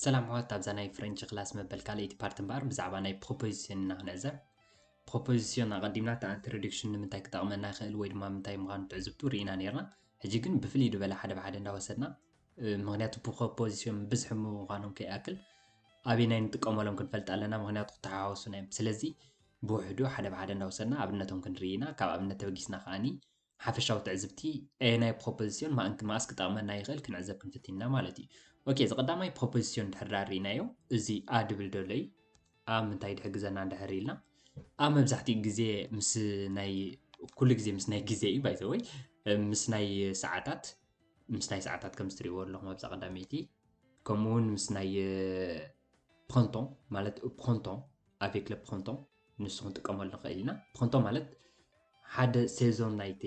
ሰላም ኣሕዋት፣ ኣብዛ ናይ ፍሬንች ክላስ መበል ካልኣይቲ ፓርት እምበኣር ብዛዕባ ናይ ፕሮፖዚሽን ኢና ክንዕዘብ። ፕሮፖዚሽን ኣቐዲምና እታ ኢንትሮዳክሽን ንምንታይ ክጠቕመና ይኽእል ወይ ድማ ምንታይ ምዃኑ ትዕዝብቱ ርኢና ነይርና። ሕጂ ግን ብፍልይ ዝበለ ሓደ ብሓደ እንዳወሰድና፣ እ፣ ምኽንያቱ ፕሮፖዚሽን ብዝሒ ምዃኖም ከይኣክል ኣበየናይ ንጥቀመሎም ክንፈልጥ ኣለና፣ ምኽንያቱ ክተሓዋወሱና እዮም። ስለዚ ብውሕዱ ሓደ ብሓደ እንዳወሰድና ኣብነቶም ክንርኢ ኢና። ካብ ኣብነት ተበጊስና ከኣኒ ሓፈሻዊ ትዕዝብቲ፣ እ፣ ናይ ፕሮፖዚሽን ማእንክ-፣ መኣስ ክጠቕመና ይኽእል ክንዕዘብ ክንፍትን ኢና ማለት እዩ። ኦኬ፣ እዚ ቀዳማይ ፕሮፖዚሽን እንድሕር ደኣ ርኢናዮ፣ እዚ ኣ ድብል ደሎ እዩ። ኣ ምንታይ ድሕግዘና እንድሕር ኢልና፣ ኣ መብዛሕትኡ ግዜ ምስ ናይ፣ ኩሉ ግዜ ምስ ናይ ግዜ እዩ፣ ባይ ዘ ወይ፣ እ፣ ምስ ናይ ሰዓታት፣ ምስ ናይ ሰዓታት ከም እትሪእዎ ኣለኹም ኣብዛ ቀዳመይቲ፣ ከምኡ እውን ምስ ናይ፣ እ፣ ፕሮንቶን፣ ማለት ፕሮንቶን፣ avec le printemps፣ ንሱ ክንጥቀመሉ ንኽእል ኢና። ፕሮንቶን ማለት ሓደ ሴዞን ናይቲ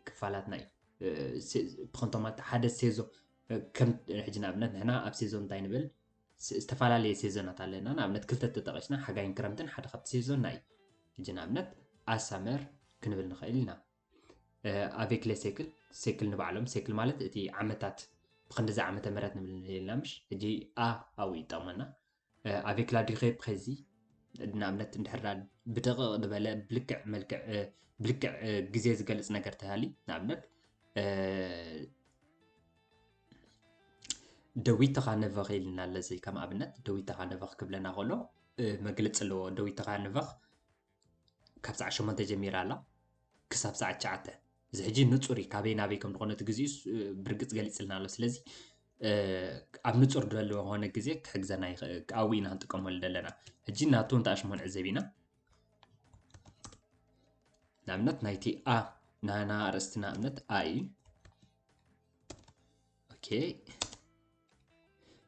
ክፋላትና እዩ። እ፣ ሴ-፣ ፕሮንቶን ማለት ሓደ ሴዞን፣ እ፣ ከም ሕጂ ንኣብነት ንሕና ኣብ ሴዞን እንታይ ንብል? ስ-፣ ዝተፈላለየ ሴዞናት ኣለና። ንኣብነት ክልተ ተጠቒስና፣ ሓጋይን ክረምትን ሓደ ካብቲ ሴዞንና እዩ። ሕጂ ንኣብነት ኣሳመር ክንብል ንኽእል ኢና። እ፣ avec le siècle፣ ሴክል ንባዕሎም፣ ሴክል ማለት እቲ ዓመታት፣ ብኽንድዚ ዓመተ ምህረት ንብል ነይርና ምሽ? ሕጂ ኣ ኣብኡ ይጠቕመና። እ፣ avec la durée précise፣ ንኣብነት እንድሕር ደኣ ብደቂቕ ዝበለ ብልክዕ መልክዕ፣ እ፣ ብልክዕ፣ እ፣ ግዜ ዝገልጽ ነገር ተሃሊ፣ ንኣብነት፣ እ፣ ደዊት ተኻነበኽ ኢልና ኣለዚ ከም ኣብነት ደዊት ተኻነበኽ ክብለና ከሎ፣ እ፣ መግለጺ ኣለዎ። ደዊት ተኻነበኽ ካብ ሰዓት ሸሞንተ ጀሚራ ኣላ ክሳብ ሰዓት ትሽዓተ። እዚ ሕጂ ንጹር እዩ፣ ካበይ ናበይ ከም ዝኾነ እቲ ግዜኡስ፣ እ፣ ብርግጽ ገሊጽልና ኣሎ። ስለዚ፣ እ፣ ኣብ ንጹር ድበል ዝኾነ ግዜ ክሕግዘና ይኽእል፣ ኣብኡ ኢና ክንጥቀመሉ ዘለና። ሕጂ ናቱ እንተ ኣሽሞን ዕዘብ ኢና። ንኣብነት ናይቲ ኣ፣ ናና ኣርእስቲ ንኣብነት ኣ እዩ። ኦኬ።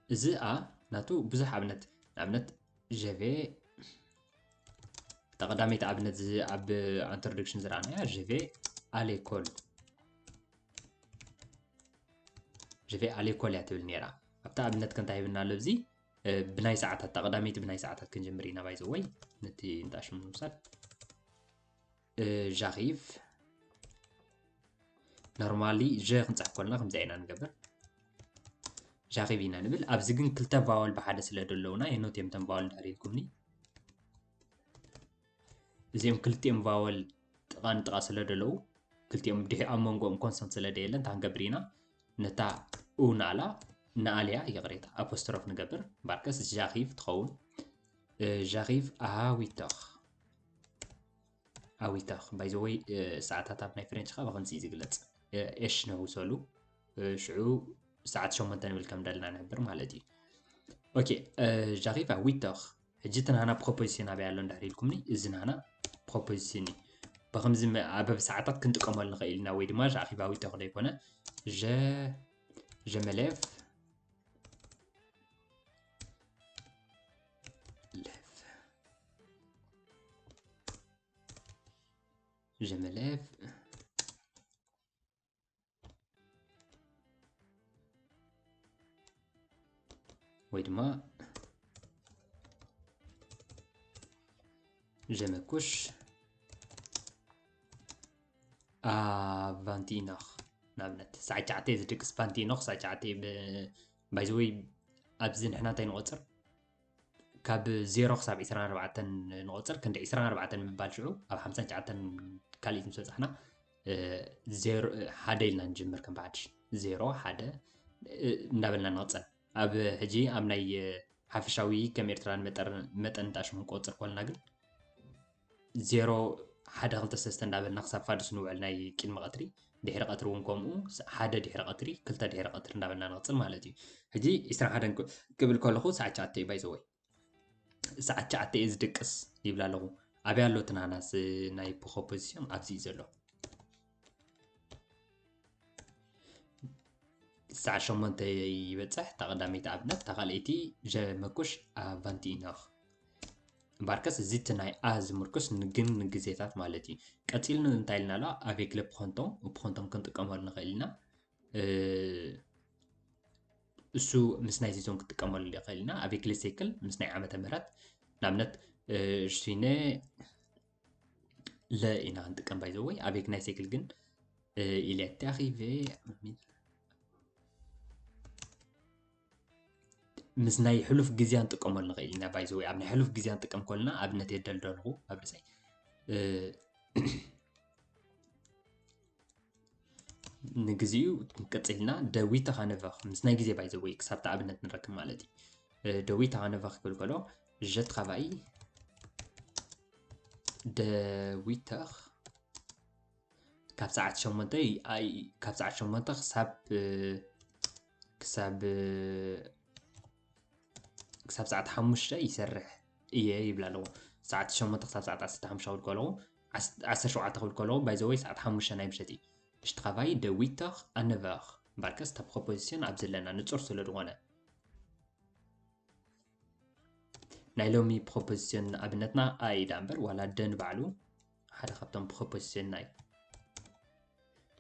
እዚ ኣ ናቱ ብዙሕ ኣብነት፣ ንኣብነት፣ je vais፣ እታ ቀዳመይቲ ኣብነት እዚ ኣብ ኢንትሮዳክሽን ዝረኣናያ፣ je vais à l'école። Je vais à l'école እያ ትብል ነይራ። ኣብታ ኣብነት ከ እንታይ ሂብና ኣሎ? እዚ፣ እ፣ ብናይ ሰዓታት፣ እታ ቀዳመይቲ ብናይ ሰዓታት ክንጅምር ኢና፣ ባይ ዘ ወይ፣ ነቲ እንዳ ሽሙ ንምውሳድ። እ፣ j'arrive። ኖርማሊ፣ je ክንጽሕፍ ከለና ከምዚ ኢና ንገብር። J'arrive ኢና ንብል። ኣብዚ ግን ክልተ ቫወል ብሓደ ስለ ዘለውና፣ የኖት እዮም እቶም ቫወል እንድሕር ኢልኩምኒ። እዚኦም ክልቲኦም ቫወል ጥቓ ንጥቓ ስለ ዘለዉ፣ ክልቲኦም ድሒ ኣብ መንጎኦም ኮንሶንት ስለ ደየለን፣ እንታይ ክንገብር ኢና? ነታ ኡ ንኣላ፣ ንኣልያ፣ ይቕሬታ፣ ኣፖስትሮፍ ንገብር። እምበኣርከስ j'arrive ትኸውን። እ፣ j'arrive à huit heures። À huit heures። ባይ ዘ ወይ፣ እ፣ ሰዓታት ኣብ ናይ ፍሬንች ኸኣ ብኸምዚ እዩ ዝግለጽ። እ፣ ኤሽ ነውሰሉ። እ፣ ሽዑ ሰዓት ሸሞንተ ንብል ከም ደልና ንሕብር ማለት እዩ። ኦኬ፣ እ፣ j'arrive à huit heures። ሕጂ እቲ ናህና ፕሮፖዚሽን ኣበይ ኣሎ እንድሕር ኢልኩምኒ፣ እዚ ናህና ፕሮፖዚሽን እዩ። ብኸምዚ መ-፣ ኣብ ሰዓታት ክንጥቀመሉ ንኽእል ኢና፣ ወይ ድማ j'arrive à huit heures ዘይኮነ፣ je፣ je me lève፣ lève፣ je me lève፣ ወይ ድማ je me couche à vingt et une heures። ንኣብነት፣ ሰዓት ትሽዓተ እየ ዝድቅስ፣ vingt et une heures ሰዓት ትሽዓተ እየ ብ-፣ ባይ ዘ ወይ፣ ኣብዚ ንሕና እንታይ ንቖጽር? ካብ ዜሮ ክሳብ ዕስራን ኣርባዕተን ንቖጽር፣ ክንዲ ዕስራን ኣርባዕተን ምባል ሽዑ፣ ኣብ ሓምሳን ትሽዓተን ካልኢት ምስ በጻሕና፣ እ፣ ዜሮ፣ እ፣ ሓደ ኢልና ንጅምር ከም ብሓድሽ። ዜሮ፣ ሓደ፣ እ፣ እንዳበልና ንቕጽል። ኣብ ሕጂ ኣብ ናይ፣ እ፣ ሓፈሻዊ ከም ኤርትራ ንመጠር-፣ መጠን እንዳ ሽሙ ክንቆጽር ከለና ግን፣ ዜሮ፣ ሓደ፣ ክልተ፣ ሰለስተ እንዳበልና ክሳብ ፋዱስ ንውዕል ናይ ቅድሚ ቀትሪ። ድሕሪ ቀትሪ እውን ከምኡ፣ ስ-፣ ሓደ ድሕሪ ቀትሪ፣ ክልተ ድሕሪ ቀትሪ እንዳበልና ንቕጽል ማለት እዩ። ሕጂ ዕስራን ሓደን ክ-፣ ክብል ከለኹ ሰዓት ትሽዓተ እዩ፣ ባይ ዘ ወይ። ሰዓት ትሽዓተ እየ ዝድቅስ ይብል ኣለኹ። ኣበይ ኣሎ እቲ ናናስ ናይ ፕሮፖዚሽን? ኣብዚ እዩ ዘሎ። ሰዓት ሸሞንተ ይበጽሕ፣ እታ ቀዳመይቲ ኣብነት፣ እታ ካልኣይቲ je me couche à vingt et une heures። እምበኣርከስ እዚ እቲ ናይ ኣ ዝምርኩስ ን-፣ ግን ንግዜታት ማለት እዩ። ቀጺሉ እንታይ ኢልና ኣሎ? Avec le printemps፣ ፕሮንቶም ክንጥቀመሉ ንኽእል ኢና። እ፣ እሱ ምስ ናይ ሴዞን ክትጥቀመሉ ይኽእል ኢና። Avec le siècle ምስ ናይ ዓመተ ምህረት፣ ንኣብነት፣ እ፣ je suis né le ኢና ክንጥቀም፣ ባይ ዘ ወይ። Avec ናይ ሴክል ግን፣ እ፣ il est arrivé፣ ምስ ናይ ሕሉፍ ግዜያ ንጥቀመሉ ንኽእል ኢና። ባይዘወይ ኣብ ናይ ሕሉፍ ግዜያ ንጥቀም ከልና ኣብነት የደልደልኹ ኣብ ርእሰይ ንግዚኡ ቀፂልና ደዊተ ካነቨኽ ምስ ናይ ግዜ ባይዘወይ ክሳብቲ ኣብነት ንረክብ ማለት እዩ። ደዊተ ካነቨኽ ክብል ከሎ ጀት ኻባይ ደዊተኽ ካብ ሰዓት ሸሞንተ ካብ ሰዓት ሸሞንተ ክሳብ ክሳብ ክሳብ ሰዓት ሓሙሽተ ይሰርሕ እየ ይብል ኣለዎ። ሰዓት ሸሞንተ ክሳብ ሰዓት ዓሰርተ ሓሙሽተ ክብል ከለኹ ዓሰርተ ሸውዓተ ክብል ከለኹ ባይዘወይ ሰዓት ሓሙሽተ ናይ ምሸት እዩ። እሽትኻባይ ደዊተኽ ኣነበኽ እምበርከስ እታ ፕሮፖዚሽን ኣብ ዘለና ንጹር ስለ ዝኾነ ናይ ሎሚ ፕሮፖዚሽን ኣብነትና ኣይ ዳ እምበር ዋላ ደ ንባዕሉ ሓደ ካብቶም ፕሮፖዚሽንና እዩ።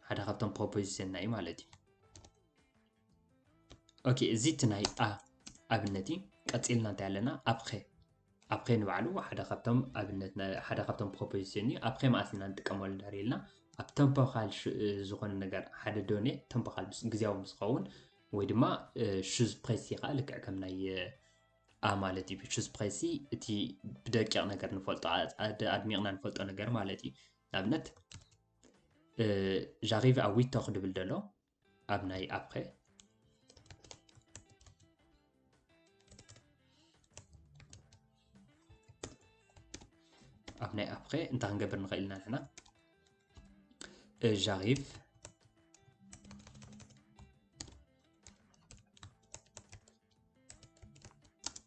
ሓደ ካብቶም ፕሮፖዚሽንና እዩ ማለት እዩ። ኦኬ፣ እዚ እቲ ናይ ኣ ኣብነት እዩ። ቀፂልና እንታይ ኣለና? ኣብኸ ኣብኸ ንባዕሉ ሓደ ካብቶም ኣብነት ሓደ ካብቶም ፕሮፖዚሽን እዩ። ኣብኸ መዓስ ኢና ንጥቀመሉ እንድሕር ኢልና ኣብ ተምፖካል ዝኾነ ነገር ሓደ ዶኔ ተምፖካል ግዜያዊ ምስ ኸውን ወይ ድማ ሹዝ ፕሬሲ ከዓ ልክዕ ከም ናይ ኣ ማለት እዩ። ሹዝ ፕሬሲ እቲ ብደቂቕ ነገር ንፈልጦ ኣድሚቕና ንፈልጦ ነገር ማለት እዩ። ንኣብነት ጃሪቭ ኣብ ዊቶክ ድብል ደሎ ኣብ ናይ ኣብኸ ኣብ ናይ ኣብኸ እንታይ ክንገብር ንኽእል ኢና ንሕና? ጃሪቭ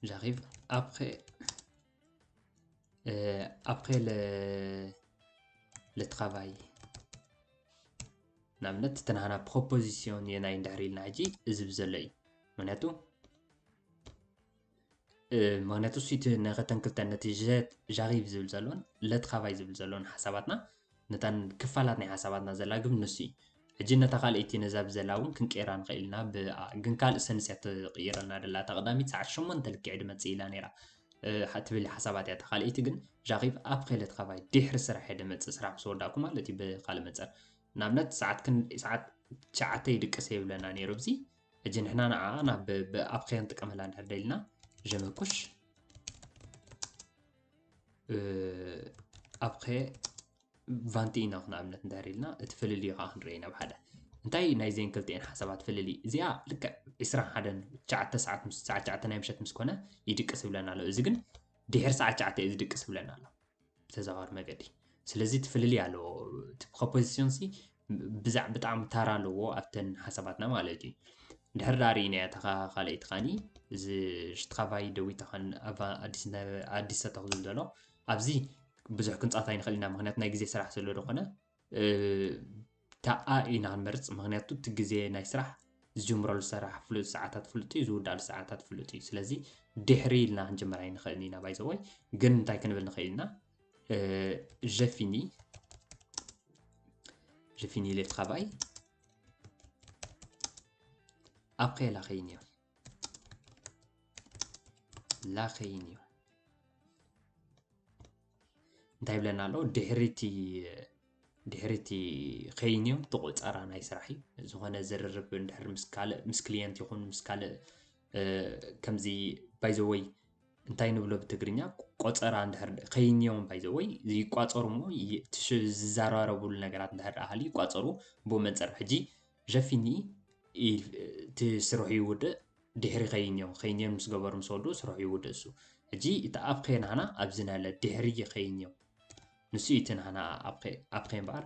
ጃሪቭ ኣብኸ ኣብኸ ለትኻባይ ንኣብነት እቲ ናህና ፕሮፖዚሲዮን የናይ እንድሕር ኢልና ሕጂ እዚ ብዘሎ እዩ። ምክንያቱ ምክንያቱ እሱ እቲ ናይ ከተን ክልተን ነቲ ጃሪቭ ዝብል ዘሎን ለትኻባይ ዝብል ዘሎን ሓሳባትና ነታን ክፋላት ናይ ሓሳባትና ዘላግብ ንሱ እዩ። ሕጂ ነታ ካልኣይቲ ነዛ ብዘላ እውን ክንቀይራ ንኽእል ኢና። ግን ካልእ ሰንስ እያ ትቕይረልና ደላ። እታ ቀዳሚት ሰዓት ሸሞንተ ልክዕ ድመፅእ ኢላ ነይራ ትብል ሓሳባት እያ። እታ ካልኣይቲ ግን ጃሪቭ ኣብ ኸይለት ካባይ ድሕሪ ስራሕ እየ ድመፅእ፣ ስራሕ ምስ ወዳእኩ ማለት እዩ። ብካልእ መፀር ንኣብነት ሰዓት ሰዓት ትሽዓተ ይድቅስ ይብለና ነይሩ። ኣብዚ ሕጂ ንሕና ንዓ ናብ ኣብኸ ክንጥቀመላ እንድሕር ደሊና ጀመኩሽ ኣብኸ ቫንቲ ኢና ንኣብነት እንድሕር ኢልና እቲ ፍልልዩ ከዓ ክንርኢ ኢና ብሓደ። እንታይ ናይ ዜን ክልቲኤን ሓሳባት ፍልልይ? እዚኣ ልክዕ ዕስራን ሓደን ትሽዓተ ሰዓት ምስ ሰዓት ትሽዓተ ናይ ምሸት ምስ ኮነ ይድቅስ ይብለና ኣሎ። እዚ ግን ድሕሪ ሰዓት ትሽዓተ እዩ ዝድቅስ ይብለና ኣሎ ብተዘዋዋሪ መገዲ። ስለዚ እቲ ፍልልይ ኣለዎ። እቲ ፕሮፖዚሽን ሲ ብዛዕ ብጣዕሚ ታራ ኣለዎ ኣብተን ሓሳባትና ማለት እዩ። ድሕር ዳ ርኢና እያ ተኻኻለይቲ ኻኒ እዚ ሽትኻባይ ደዊታ ኻን ኣዲስ ሰተኹ ዝብል ዘሎ ኣብዚ ብዙሕ ክንጻት ኣይንኽእል ኢና፣ ምክንያቱ ናይ ግዜ ስራሕ ዘሎ ዝኾነ እታ ኣ ኢና ክንመርጽ፣ ምክንያቱ እቲ ግዜ ናይ ስራሕ ዝጅምረሉ ስራሕ ፍሉጥ ሰዓታት ፍሉጥ እዩ፣ ዝውዳሉ ሰዓታት ፍሉጥ እዩ። ስለዚ ድሕሪ ኢልና ክንጅምር ኣይንኽእልን ኢና። ባይዘወይ ግን እንታይ ክንብል ንኽእል ኢና? ጀፊኒ ጀፊኒ ሌፍት ኻባይ ኣብ ኸየላ ኸይን እዮም ላኸይን እዩ እንታይ ይብለና ኣሎ? ድሕሪቲ ድሕሪቲ ኸይን እዮም ትቆፀራ ናይ ስራሕ እዩ። ዝኾነ ዝርርብ እንድሕር ምስ ካልእ ምስ ክሊየንት ይኹን ምስ ካልእ ከምዚ ባይዘወይ እንታይ ንብሎ ብትግርኛ ቆፀራ እንድሕር ኸይን እዮም ባይዘወይ ይቋፀሩ እሞ ዝዘራረቡሉ ነገራት እንድሕር ኣህል ይቋፀሩ ብኡ መንፀር ሕጂ ጀፊኒ እቲ ስርሑ ይውድእ ድሕሪ ኸይንዮም ኸይንዮም ምስ ገበሩ ምስ ወዱ ስርሑ ይውድእ እሱ። ሕጂ እቲ ኣብ ኸናህና ኣብዚ ናለ ድሕሪ ኸይንዮም ንሱ እዩ እቲ ናህና ኣብ ኸ እምበኣር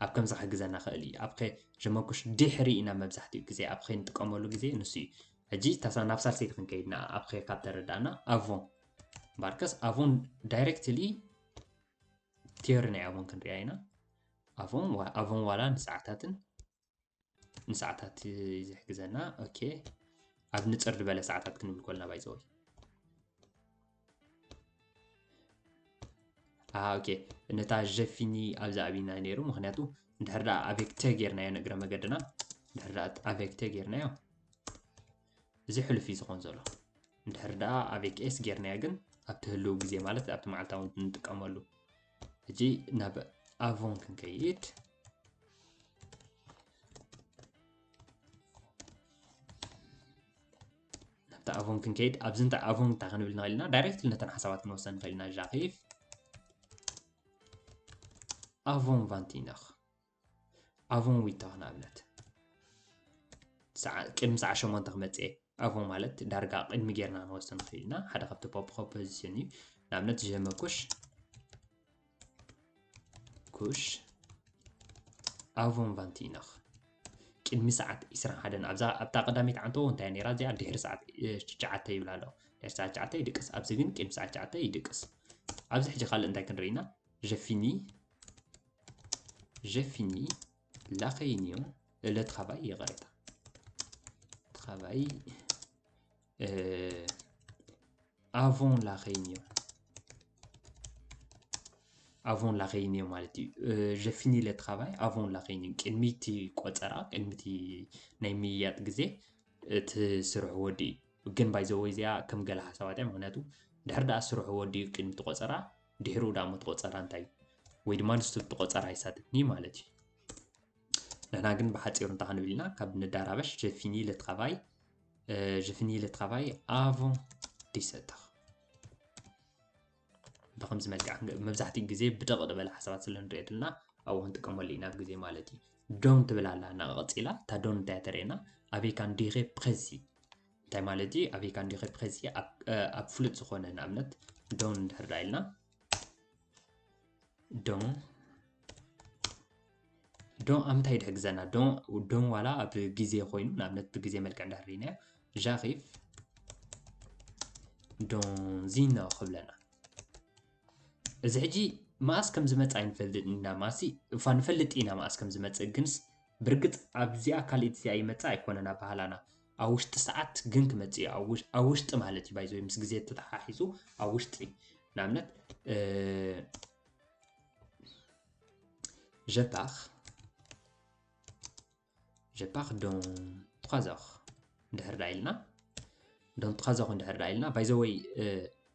ኣብ ከምዚ ክሕግዘና ኽእል እዩ። ኣብ ኸ ጀመኩሽ ድሕሪ ኢና መብዛሕትኡ ግዜ ኣብ ኸ ንጥቀመሉ ግዜ ንሱ እዩ። ሕጂ ታሳ ናብ ሳልሰይቲ ክንከይድና ኣብ ኸ ካብ ተረዳእና ኣቮን ባርከስ ኣቮን ዳይሬክትሊ ቲዮሪ ናይ ኣቮን ክንሪኣ ኢና። ኣቮን ኣቮን ዋላ ንሰዓታትን ንሰዓታት እዩ ዝሕግዘና። ኦኬ ኣብ ንፅር ዝበለ ሰዓታት ክንብል ኮልና ባይዘወይ ኦኬ ነታ ጀፊኒ ኣብዚ ኣብና ነይሩ። ምክንያቱ እንድሕር ደኣ ኣቤክተ ጌርናዮ ንእግረ መገድና እንድሕር ደኣ ኣቤክተ ጌርናዮ እዚ ሕሉፍ እዩ ዝኾን ዘሎ። እንድሕር ደኣ ኣቤክ ኤስ ጌርናዮ ግን ኣብቲ ህልው ግዜ ማለት ኣብቲ መዓልታዊ ንጥቀመሉ ሕጂ ናብ ኣቮን ክንከይድ እቲ avant ክንከይድ ኣብዚ እንታይ avant እንታይ ክንብል ንኽእል ኢና? ዳይሬክትሊ ነተን ሓሳባት ክንወስደን ንኽእል ኢና። ጃኺፍ avant vingt et une heures፣ avant huit heures ንኣብነት ሰዓ- ቅድሚ ሰዓት ሸሞንተ ክመፅእ እየ። Avant ማለት ዳርጋ ቅድሚ ጌርና ንወስዶ ንኽእል ኢና። ሓደ ካብቲ ፕሮፖዚሽን እዩ። ንኣብነት je me couche couche avant vingt et une heures፣ ቅድሚ ሰዓት ዕስራን ሓደን ኣብዛ ኣብታ ቀዳመይቲ ዓንቶ እንታይ ነይራ እዚኣ ድሕሪ ሰዓት ትሽዓተ ይብላ ኣሎ። ድሕሪ ሰዓት ትሽዓተ ይድቅስ። ኣብዚ ግን ቅድሚ ሰዓት ትሽዓተ ይድቅስ። ኣብዚ ሕጂ ካልእ እንታይ ክንርኢ ኢና? Je finis je finis la réunion, le travail ይቕሬታ፣ travail avant la réunion፣ avant la réunion ማለት እዩ። Je finis le travail avant la réunion፣ ቅድሚቲ ቆፀራ፣ ቅድሚቲ ናይ ምይያጥ ግዜ እቲ ስርሑ ወዲኡ። ግን by the way እዚኣ ከም ገለ ሓሳባት እያ፣ ምክንያቱ ድሕር ደኣ ስርሑ ወዲኡ ቅድሚ እቲ ቆፀራ፣ ድሕሩ ደኣ ሞ እቲ ቆፀራ እንታይ እዩ? ወይ ድማ ንሱ እቲ ቆፀራ ይሳትፍኒ ማለት እዩ። ንሕና ግን ብሓፂሩ እንታይ ክንብል ኢና? ካብ ንዳራበሽ je finis le travail je finis le travail avant dix-sept heures። ብኸምዚ መልክዕ መብዛሕትኡ ግዜ ብደቕ ዝበለ ሓሳባት ስለ ንሪኦ ዘለና ኣብኡ ክንጥቀመሉ ኢና ኣብ ግዜ ማለት እዩ። Dont ትብል ኣላ እና ቀፂላ እታ dont እንታይ ተርእየና? Avec un durée précis እንታይ ማለት እዩ? Avec un durée précis ኣብ ፍሉጥ ዝኾነ ንኣብነት dont እንድሕር ዳ ኢልና dont dont ኣብ ምንታይ ድሕግዘና? Dont ዋላ ኣብ ግዜ ኮይኑ ንኣብነት ብግዜ መልክዕ እንድሕር ርኢናዮ j'arrive dans une heure ክብለና። እዚ ሕጂ መኣስ ከም ዝመጽእ ኣይንፈልጥን ኢና። ማሲ እፋ ንፈልጥ ኢና መኣስ ከም ዝመጽእ፣ ግንስ ብርግጽ ኣብዚኣ ካልኢት እዚኣ ይመጽእ ኣይኮነን ኣበሃላና። ኣብ ውሽጢ ሰዓት ግን ክመጽእ እዩ። ኣብ ውሽ- ኣብ ውሽጢ ማለት እዩ። ባይዘ ምስ ግዜ ተተሓሒዙ ኣብ ውሽጢ ንኣብነት je pars je pars dans trois heures እንድሕር ዳ ኢልና dans trois heures እንድሕር ዳ ኢልና ባይዘወይ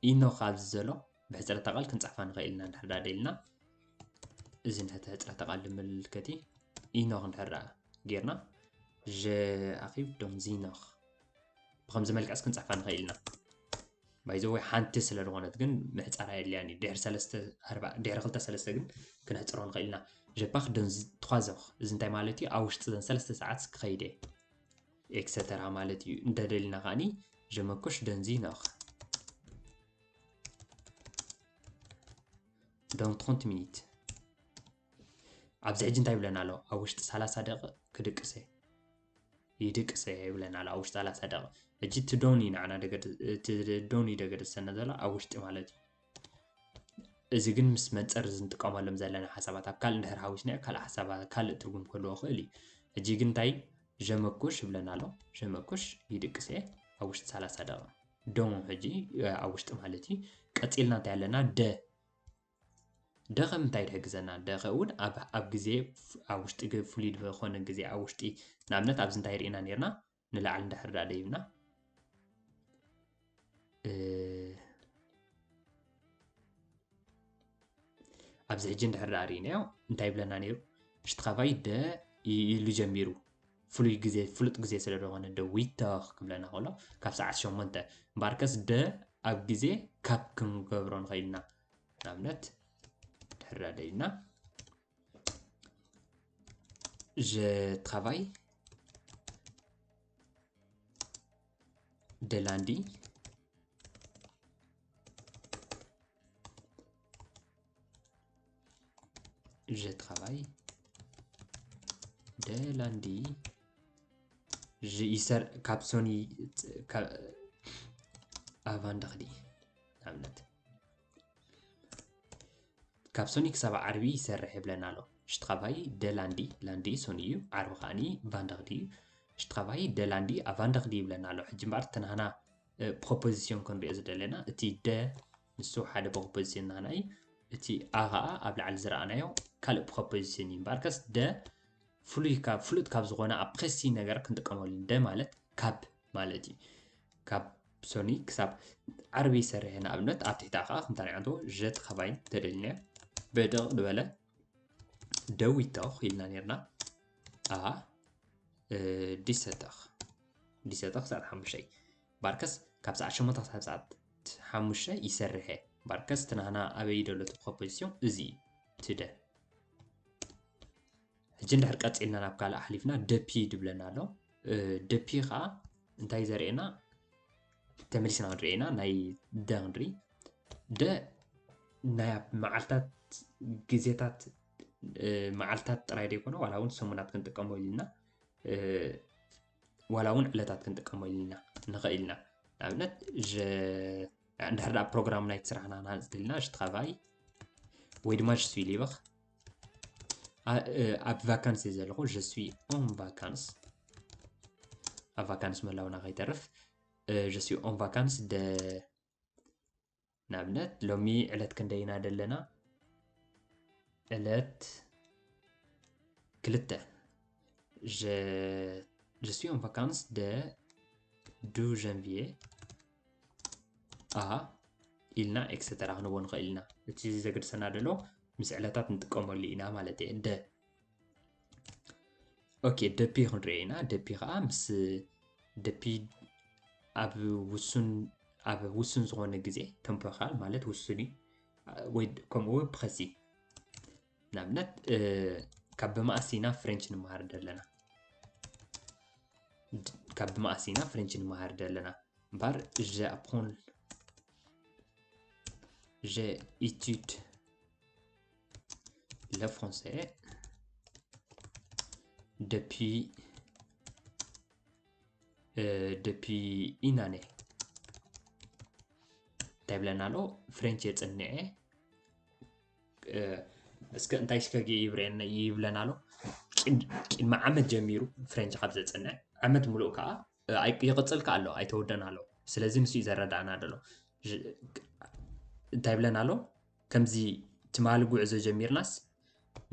ኢኖ ካብዚ ዘሎ ብሕፅረተ ቃል ክንፅሕፋ ንኽእል ኢና እንድሕር ዳ ደኢልና እዚ ንሕተ ሕፅረተ ቃል ንምልከቲ ኢኖ እንድሕር ዳ ጌርና je arrive dans une heure ብከምዚ መልክዕስ ክንፅሕፋ ንኽእል ኢና። ባይዘወይ ሓንቲ ስለ ዝኾነት ግን ምሕፃር ኣየድልያን እዩ። ድሕሪ ሰለስተ ኣርባ ድሕሪ ክልተ ሰለስተ ግን ክነሕፅሮ ንኽእል ኢና። Je pars dans trois heures እዚ እንታይ ማለት እዩ? ኣብ ውሽጢ ዘን ሰለስተ ሰዓት ክኸይደ ኤክሰተራ ማለት እዩ። እንተደሊና ከዓኒ je me couche dans une heure dans trente minutes ኣብዚ ሕጂ እንታይ ይብለና ኣሎ? ኣብ ውሽጢ ሰላሳ ደቂቕ ክድቅሰ ይድቅሰ ይብለና ኣሎ ኣብ ውሽጢ ሰላሳ ደቂቕ። ሕጂ እቲ ዶን እዩ ንዓና ደገድ እቲ ዶን እዩ ደገድሰና ዘሎ ኣብ ውሽጢ ማለት እዩ። እዚ ግን ምስ መፀር እዚ ንጥቀመሎም ዘለና ሓሳባት ኣብ ካልእ እንድሕር ሓዊስናዮ ካልእ ሓሳባት ካልእ ትርጉም ክህልዎ ይኽእል እዩ። ሕጂ ግን እንታይ je me couche ይብለና ኣሎ። Je me couche ይድቅሰ ኣብ ውሽጢ ሰላሳ ደቂቕ። ዶን ሕጂ ኣብ ውሽጢ ማለት እዩ። ቀፂልና እንታይ ኣለና? ደ ደኸ ምንታይ ድሕግዘና? ደኸ እውን ኣብ ኣብ ግዜ ኣብ ውሽጢ ፍሉይ ዝኾነ ግዜ ኣብ ውሽጢ ንኣብነት ኣብዚ እንታይ ርኢና ነርና ንላዕሊ እንድሕር ዳ ደይብና ኣብዚ ሕጂ እንድሕር ዳ ርኢናዮ እንታይ ይብለና ነይሩ? ሽትኻባይ ደ ኢሉ ጀሚሩ ፍሉይ ግዜ ፍሉጥ ግዜ ስለ ዝኾነ ደ ዊተኽ ክብለና ከሎ ካብ ሰዓት ሸሞንተ እምበኣርከስ ደ ኣብ ግዜ ካብ ክንገብሮ ንኽእል ኢና። ንኣብነት ድሕር ዳ ደይብና je travaille de lundi je travaille de lundi je ይሰር ካብ ሶኒ avant ዳኽዲ ንኣብነት ካብ ሶኒ ክሳብ ዓርቢ ይሰርሕ ይብለና ኣሎ። Je travaille de lundi lundi ሶኒ እዩ ዓርቢ ከዓኒ vendredi እዩ። Je travaille de lundi à vendredi ይብለና ኣሎ። ሕጂ እምበኣር እቲ ናህና ፕሮፖዚሽን ክንሪኦ ዝደለና እቲ ደ ንሱ ሓደ ፕሮፖዚሽን ናህና እዩ። እቲ ኣ ከዓ ኣብ ላዕሊ ዝረኣናዮ ካልእ ፕሮፖዚሽን እዩ። እምበኣርከስ ደ ፍሉይ ካብ ፍሉጥ ካብ ዝኾነ ኣብ ፕሬሲ ነገር ክንጥቀመሉ ደ ማለት ካብ ማለት እዩ። ካብ ሶኒ ክሳብ ዓርቢ ይሰርሕ ንኣብነት ኣብ ትሕቲ ከዓ ከምታ ናይ ዓንቶ ጀት ኸባይ ተደሊና በደቕ ዝበለ ደዊተኽ ኢልና ነርና። ኣ ዲሰተኽ ዲሰተኽ ክሳብ ሓሙሽተይ ባርከስ ካብ ሰዓት ሸሞንተ ክሳብ ሰዓት ሓሙሽተ ይሰርሕ እየ። ባርከስ ትናህና ኣበይ ደሎ እቲ ፕሮፖዚሲዮን እዚ ትደ ሕጂ እንድሕር ቀፂልና ናብ ካልእ ሓሊፍና ደፒ ድብለና ኣሎ። ደፒ ከዓ እንታይ ዘርእየና? ተመሊስና ክንርኢ ኢና። ናይ ደ ክንርኢ፣ ደ ናይ ኣብ መዓልታት፣ ግዜታት፣ መዓልታት ጥራይ ዘይኮነ ዋላ እውን ሰሙናት ክንጥቀመሉ ኢና፣ ዋላ እውን ዕለታት ክንጥቀመሉ ኢና ንኽእል ኢና። ንኣብነት እንድሕር ደኣ ፕሮግራም ናይቲ ስራሕና ክንሃንፅ ደሊና፣ ሽ ትኻባይ ወይ ድማ ሽ ስዊ ሊበኽ ኣብ ቫካንስ እየ ዘለኹ። ሽ ስዊ ኦን ቫካንስ፣ ኣብ ቫካንስ ምህላውና ከይተርፍ። ሽ ስዊ ኦን ቫካንስ ደ ንኣብነት ሎሚ ዕለት ክንደይ ኢና ደለና? ዕለት ክልተ። Je suis en vacances de deux janvier à ኢልና ኤክሰተራ ክንቦ ንኽእል ኢና። እቲ ዘገድሰና ደሎ ምስ ዕለታት ንጥቀመሉ ኢና ማለት እየ። ደ ኦኬ፣ ደፒ ክንሪኦ ኢና። ደፒ ከዓ ምስ ደፒ ኣብ ውሱን ኣብ ውሱን ዝኾነ ግዜ ተምፖራል ማለት ውሱን እዩ፣ ወይ ከምኡ እውን ፕረሲ። ንኣብነት ካብ ብመኣስ ኢና ፍሬንች ንመሃር ደለና? ካብ ብመኣስ ኢና ፍሬንች ንመሃር ደለና? እምበኣር je apprends, je étudie le français depuis depuis une année እንታይ ብለና ኣሎ? ፍሬንች የፅንዐ። እስከ እንታይ ሽከግ ይብረየና ይብለና ኣሎ? ቅድሚ ዓመት ጀሚሩ ፍሬንች ካብ ዘፅንዐ ዓመት ሙሉእ ከዓ ይቕፅል ከዓ ኣሎ፣ ኣይተወደን ኣሎ። ስለዚ ንሱ እዩ ዘረዳእና ደሎ። እንታይ ብለና ኣሎ? ከምዚ ትማሊ ጉዕዞ ጀሚርናስ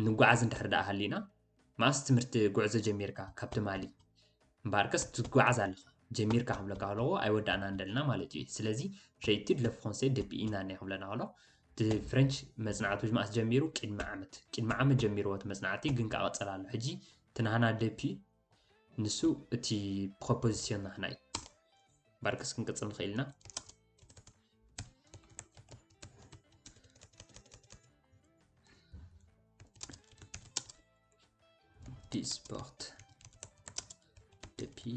ንጓዓዝ እንድሕር ደኣ ሃሊና መኣስ ትምህርቲ ጉዕዞ ጀሚርካ ካብ ትማሊ? እምበኣርከስ ትጓዓዝ ኣለኻ፣ ጀሚርካ ክብለካ ከለኹ ኣይወዳእናን ደለና ማለት እዩ። ስለዚ j'ai étudié le français depuis une année ክብለና ከሎ እቲ ፍሬንች መጽናዕቱ መኣስ ጀሚሩ? ቅድሚ ዓመት። ቅድሚ ዓመት ጀሚርዎ እቲ መጽናዕቲ ግን ክቕጽል ኣሎ። ሕጂ እቲ ናህና ደፒ ንሱ እቲ ፕሮፖዚሲዮን ናህና እዩ። እምበኣርከስ ክንቅጽል ንኽእል ኢና። Du sport depuis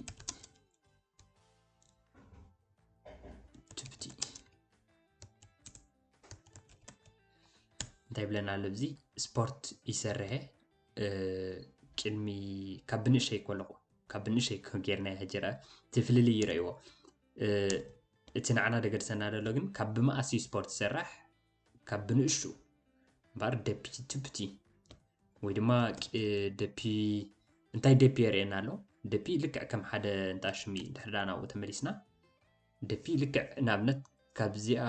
tout petit እንታይ ብለና ኣሎ? ኣብዚ ስፖርት ይሰርሐ ቅድሚ ካብ ብንእሸይ ከለኹ ካብ ብንእሸይ ጌርና ሕጂ ርአ እቲ ፍልልይ ይረእይዎ። እቲ ንዓና ደገድሰና ደሎ ግን ካብ ብመኣስ እዩ ስፖርት ይሰርሕ? ካብ ብንእሹ እምበኣር ደፒ ትብቲ ወይ ድማ ደፒ እንታይ ደፒ የርእየና ኣሎ? ደፒ ልክዕ ከም ሓደ እንታ ሽሚ ድሕር ዳ ናብኡ ተመሊስና ደፒ ልክዕ ንኣብነት ካብዚኣ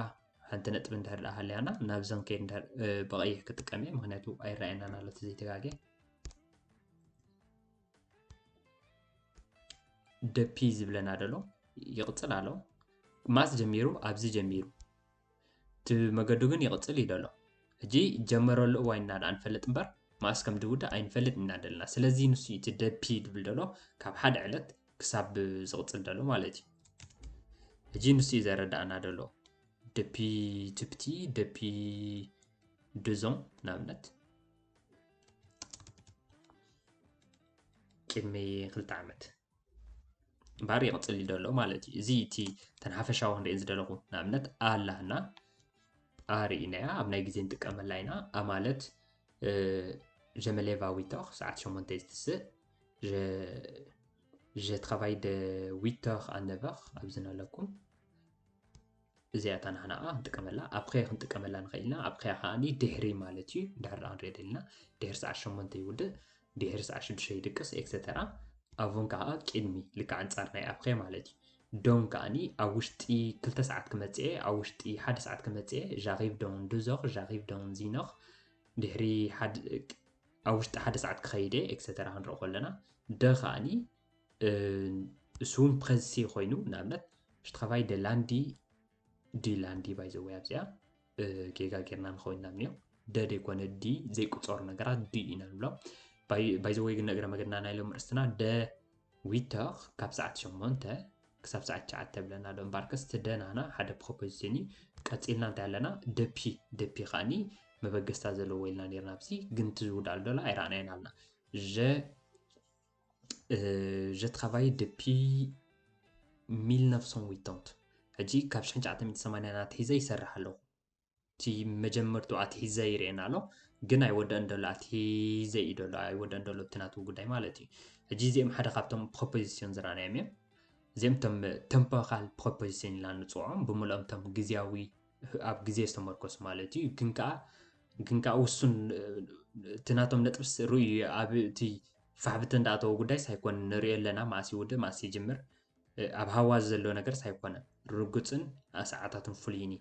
ሓንቲ ነጥቢ እንድሕር ደኣ ሃልያና ናብዘን ከይድ እንድሕር ብቐይሕ ክጥቀም እየ፣ ምክንያቱ ኣይረኣየናን ኣሎ እቲ ዘይተጋግየ። ደፒ ዝብለና ደሎ ይቕጽል ኣሎ። ማስ ጀሚሩ ኣብዚ ጀሚሩ እቲ መገዱ ግን ይቕጽል እዩ ደሎ። ሕጂ ጀመረሉ እዋን ኢና ደኣ ንፈልጥ እምበር ማስ ከም ዝውዳእ ኣይንፈልጥ ኢና ደለና። ስለዚ ንሱ እዩ እቲ ደፒ ዝብል ደሎ ካብ ሓደ ዕለት ክሳብ ዝቕጽል ደሎ ማለት እዩ። ሕጂ ንሱ እዩ ዘረዳእና ደሎ። ደፒ ትብቲ ደፒ ድዞም ንኣብነት ቅድሚ ክልተ ዓመት እምበኣር ይቕጽል እዩ ደሎ ማለት እዩ። እዚ እቲ ተን ሓፈሻዊ ክንርኢ ዝደለኹ ንኣብነት ኣላህና ኣርኢናያ ኣብ ናይ ግዜ ንጥቀመላ ኢና። ኣማለት ጀመሌቫ ዊቶኽ ሰዓት ሸሞንተ ዝትስእ je travaille de huit heures à neuf heures ኣብዚ ነለኩም እዚኣታ ንሕና ከዓ ክንጥቀመላ ኣብኸ ክንጥቀመላ ንኽእል ኢና። ኣብኸ ከዓኒ ድሕሪ ማለት እዩ። ድሕሪ ደኣ ክንሪኦ ደሊና ድሕሪ ሰዓት ሸሞንተ ይውድእ፣ ድሕሪ ሰዓት ሽዱሽተ ይድቅስ ኤክሰተራ። ኣቮን ከዓ ቅድሚ ልክዕ ኣንፃር ናይ ኣብኸ ማለት እዩ። ዶን ከዓኒ ኣብ ውሽጢ ክልተ ሰዓት ክመፅእ እየ፣ ኣብ ውሽጢ ሓደ ሰዓት ክመፅእ እየ። ዣኺቭ ዶን ዱዞኽ ዣኺቭ ዶን ዚኖኽ ድሕሪ ኣብ ውሽጢ ሓደ ሰዓት ክኸይድ እየ ኤክሰተራ ክንሪኦ ከለና ደ ከዓኒ እሱ እውን ፕረሲ ኮይኑ ንኣብነት ሽትኸፋይ ደ ላንዲ ዲ ላንዲ ባይዘወይ ኣብዚኣ ጌጋ ጌርና ንኸውን ኢና ንዮ ደ ደይኮነ ዲ ዘይቁፀሩ ነገራት ዲ ኢና ንብሎ። ባይዘወይ ግን ነግረ መገድና ናይ ሎም ርእስትና ደ ዊተኽ ካብ ሰዓት ሸሞንተ ክሳብ ሰዓት ትሽዓተ ብለና ዶ እምበኣርከስ እቲ ደናና ሓደ ፕሮፖዚሽን እዩ። ቀፂልና እንታይ ኣለና? ደፒ ደፒ ከዓኒ መበገስታ ዘለዎ ኢልና ነርና። ኣብዚ ግን ትዝውዳሉ ዶላ ኣይረኣናዮን ኣልና። Je travaille depuis mille neuf cent huit ans። ሕጂ ካብ ሽሕን ትሽዓተ ሚእትን ሰማንያን ኣትሒዘ ይሰርሕ ኣለኹ። እቲ መጀመርቱ ኣትሒዘ ይርእየና ኣሎ፣ ግን ኣይወደአን ደሎ ኣትሒዘ እዩ ደሎ ኣይወደአን ደሎ ብቲ ናቱ ጉዳይ ማለት እዩ። ሕጂ እዚኦም ሓደ ካብቶም ፕሮፖዚሽን ዝረኣናዮም እዮም። እዚኦም ቶም ተምፖራል ፕሮፖዚሽን ኢልና ንፅውዖም ብምልኦም ቶም ግዜያዊ ኣብ ግዜ ዝተመርኮሱ ማለት እዩ። ግን ከዓ ግን ከዓ ውሱን እቲ ናቶም ነጥብስ ርእዩ ኣብ እቲ ፋሕብቲ እንዳኣተወ ጉዳይስ ኣይኮን ንሪኦ ኣለና። ማእሲ ውድእ ማእሲ ይጅምር ኣብ ሃዋዝ ዘሎ ነገርስ ኣይኮነን። ርጉፅን ሰዓታቱን ፍሉይን እዩ።